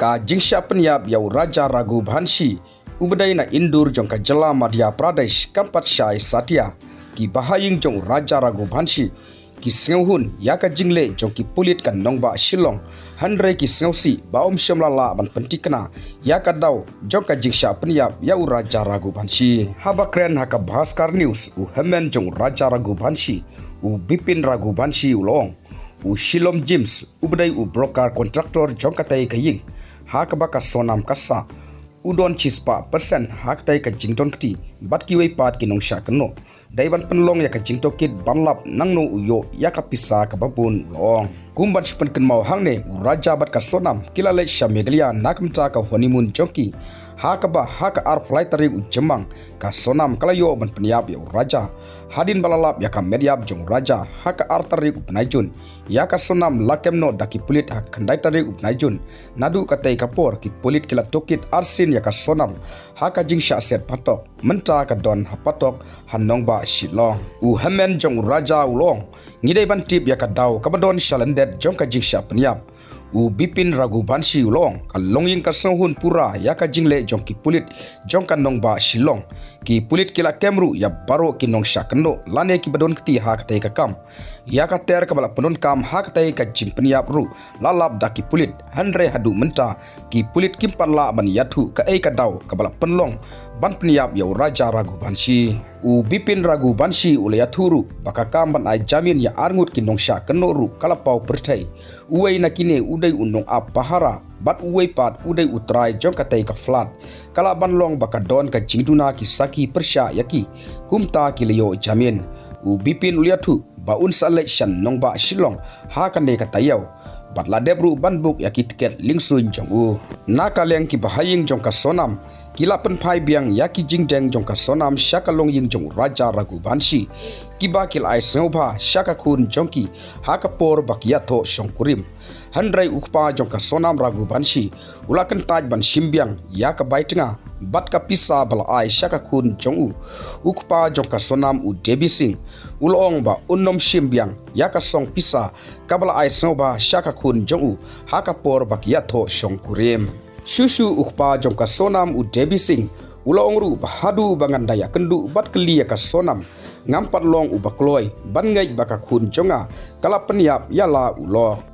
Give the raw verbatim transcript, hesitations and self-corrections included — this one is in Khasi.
Ka jingshah pynïap ïa u Raja Raghuvanshi, u ba dei na Indur jong ka jylla Madhya Pradesh, kam pat shai satia. Ki bahaïing jong u Raja Raghuvanshi ki sngewhun ïa ka jingleh jong ki pulit ka nongbah Shillong, hynrei ki sngewsih ba um shym la lah ban pyntikna ïa ka daw jong ka jingshah pynïap ïa u Raja Raghuvanshi. Haba kren ha ka Bhaskar News, u hynmen jong u Raja Raghuvanshi, u Bipin Raghuvanshi, u la ong, u Shillong James, u ba dei u broker contractor jong katei ka ïing ha kaba ka Sonam ka sah, u don shispah percent ha katei ka jingdon kti bad kiwei pat ki nongshah kynnoh. Dei ban pynlong ïa ka jingtohkit ban lap nangno u ïoh ïa ka pisa kaba bun, u la ong. Kum ban shu pynkynmaw hangne, u Raja bad ka Sonam ki la leit sha Meghalaya na ka bynta ka honeymoon jong ki, ha kaba ha ka arphew lai tarik u Jymmang, ka Sonam ka la ïoh ban pynïap ïa u Raja. Hadien ba la lap ïa ka met ïap jong u Raja ha ka ar tarik u bnai Jun, ïa ka Sonam la kem noh da ki pulit ha ka khyndai tarik u bnai Jun. Naduh katei ka por ki pulit ki la tohkit arsien ïa ka Sonam ha ka jingshah set patok. Mynta ka don ha patok ha nongbah Shillong. U hynmen jong u Raja u la ong, ngi dei ban tip ïa ka daw kaba don sha lyndet jong ka jingshah pynïap. U Bipin Raghuvanshi u la ong, ka longïing ka sngewhun pura ïa ka jingleh jong ki pulit jong ka nongbah Shillong. Ki pulit ki la kem ruh ïa baroh ki nongshah kynnoh lane kiba don kti ha katei ka kam. Ïa ka ter kaba la pyndonkam ha katei ka jingpynïap ruh la lap da ki pulit, hynrei haduh mynta ki pulit kim pat lah ban ïathuh kaei ka daw kaba la pynlong ban pynïap ïa u Raja Raghuvanshi. U Bipin Raghuvanshi u la ïathuh ruh ba ka kam ban ai jamin ïa arngut ki nongshah kynnoh ruh ka la paw pyrthei. Uwei na kine u dei u nongap pahara bad uwei pat u dei u trai jong katei ka flat. Ka lah ban long ba ka don ka jingduna ki sakhi pyrshah ïa ki, kumta ki la ïoh jamin. U Bipin u la ïathuh ba un sa leit sha nongbah Shillong ha kane ka taïew, bad la dep ruh ban book ïa ki tiket lyngsuiñ jong u. Na ka liang ki bahaïing jong ka Sonam ki la pynphai biang ïa ki jingdeng jong ka Sonam sha ka longïing jong u Raja Raghuvanshi, kiba ki la ai sngewbha sha ka khun jong ki ha ka por ba ki ïathoh shongkurim. Hynrei u kpa jong ka Sonam Raghuvanshi u la kyntait ban shim biang ïa ka bai tnga bad ka pisa ba la ai sha ka khun jong u. U kpa jong ka Sonam, u Devi Singh, u la ong ba un nym shim biang ïa ka song pisa kaba la ai sngewbha sha ka khun jong u ha ka por ba ki ïathoh shongkurim. Shuh shuh u kpa jong ka Sonam, u Devi Singh, u la ong ruh ba haduh ba ngan da ïakynduh bad kylli ïa ka Sonam, ngam pat long uba kloi ban ngeit ba ka khun jong nga ka la pynïap ïa la u lok.